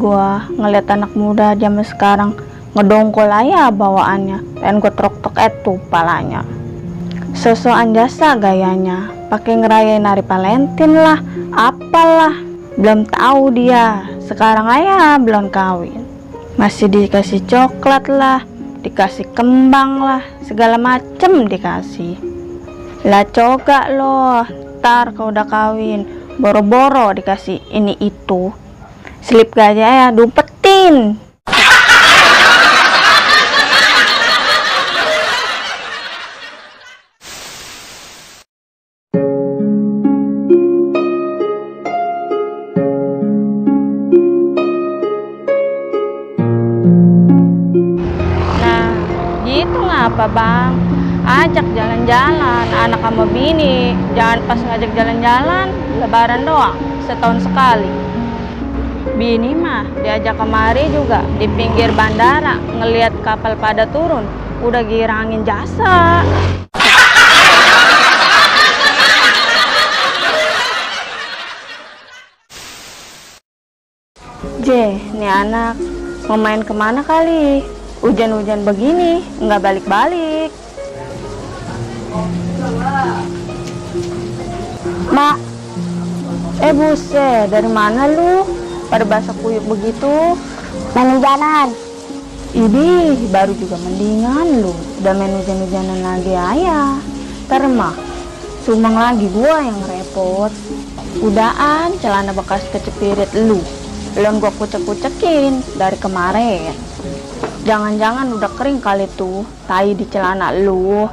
Gua ngeliat anak muda zaman sekarang ngedongkol aja bawaannya, pengen gua trok-trok itu palanya. Sosokan jasa gayanya, pakai ngerayain hari Valentine lah, apalah. Belum tahu dia, sekarang aja belum kawin. Masih dikasih coklat lah, dikasih kembang lah, segala macem dikasih. Lah coba loh, ntar kalau udah kawin, boro-boro dikasih ini itu. Slip gajah ya, dumpetin. Nah, gitu ngapa bang? Ajak jalan-jalan, anak sama bini. Jangan pas ngajak jalan-jalan, lebaran doang, setahun sekali. Bini mah diajak kemari juga di pinggir bandara, ngelihat kapal pada turun, udah girangin jasa. Nih anak mau main kemana kali? Hujan-hujan begini, nggak balik-balik. Mak, buset, dari mana lu? Pada basah kuyup begitu. Main hujanan. Ini baru juga mendingan lu. Udah main hujan-hujanan lagi ayah. Ntar mah sumang lagi gua yang repot. Udahan celana bekas kecepirit lu. Belum gua kucek-kucekin dari kemarin. Jangan-jangan udah kering kali tuh tai di celana lu.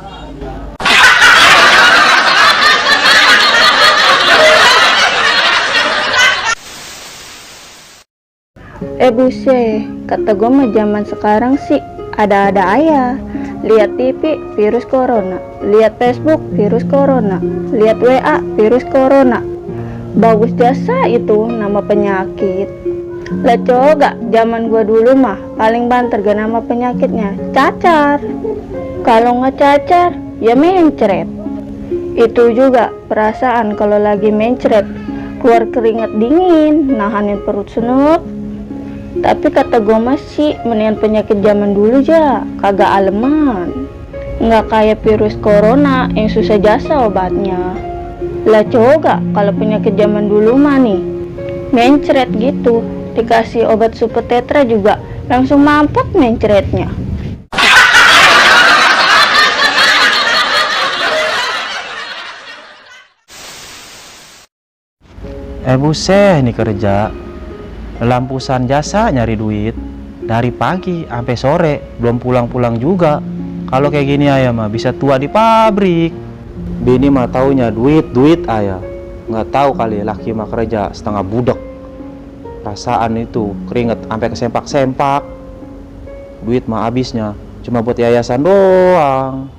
Buset, kata gue mah zaman sekarang sih ada-ada aja. Lihat TV, virus corona. Lihat Facebook, virus corona. Lihat WA, virus corona. Bagus jasa itu nama penyakit. Lah coba zaman gue dulu mah paling banter gak nama penyakitnya cacar. Kalau nggak cacar ya mencret. Itu juga perasaan kalau lagi mencret keluar keringat dingin, nahanin perut senut. Tapi kata gue masih mendingan penyakit zaman dulu aja, kagak aleman. Nggak kayak virus corona yang susah jasa obatnya. Lah coba kalau penyakit zaman dulu mah nih mencret gitu, dikasih obat super tetra juga langsung mampet mencretnya. Buset nih kerja lampusan jasa nyari duit dari pagi sampai sore, belum pulang-pulang juga. Kalau kayak gini ayah mah bisa tua di pabrik. Bini mah taunya duit ayah, nggak tahu kali laki mah kerja setengah budek. Perasaan itu keringet sampai kesempak-sempak. Duit mah habisnya cuma buat yayasan doang.